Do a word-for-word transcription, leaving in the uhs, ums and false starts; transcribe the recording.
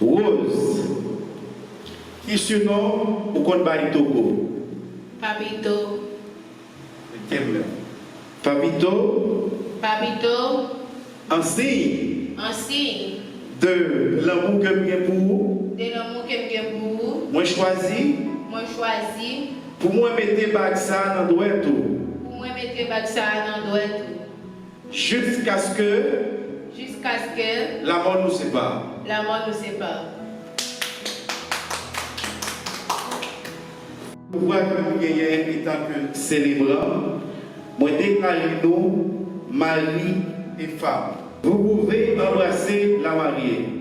Rose, ki sinon ou konn bay Toko? Papito. Papito. Papito. An siy. An siy. De lanmou ke m gen pou ou. De lanmou ke m gen pou ou. Mwen chwazi. Mwen chwazi. Pou mwen mete bag sa a nan dwèt ou. Pou mwen mete bag sa a nan dwèt ou. Jiskaske. Jiskaske. Lamò nou separe. Lamò nou separe. Pouvwa ke nou genyen etanke selebran, mwen deklare nou mari e fanm. Vous pouvez embrasser la mariée.